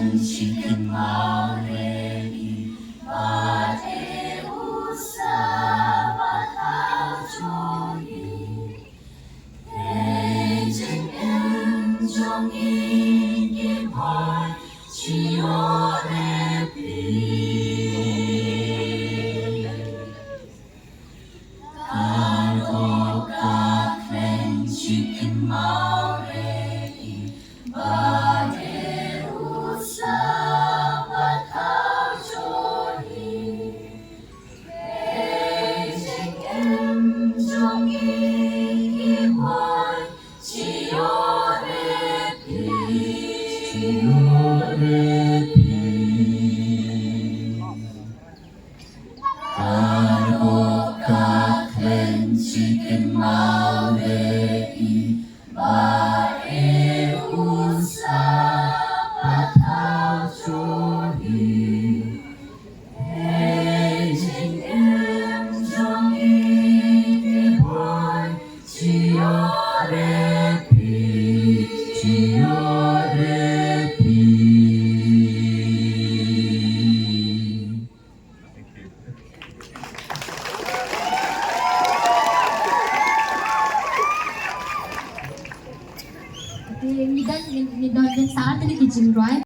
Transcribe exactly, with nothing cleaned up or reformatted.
Shi kynmaw ïa i, bad e u Sabath thaw jong i. Hei jingim jong i, ki bhoi sha ïoh ïa phi. Ka dohkha khlem shi kynmaw ïa i, bad e u Sabath thaw jong i. Hei jingim jong i, ki bhoi sha ïoh ïa phi. Sha ïoh ïa phi. Ka dohkha khlem shi kynmaw ïa i, bad e u Sabath thaw jong i. Hei jingim jong i, ki bhoi sha ïoh ïa phi, sha ïoh ïa phi. Te ngi don, ngi, ngi don sa ar tylli ki jingrwai.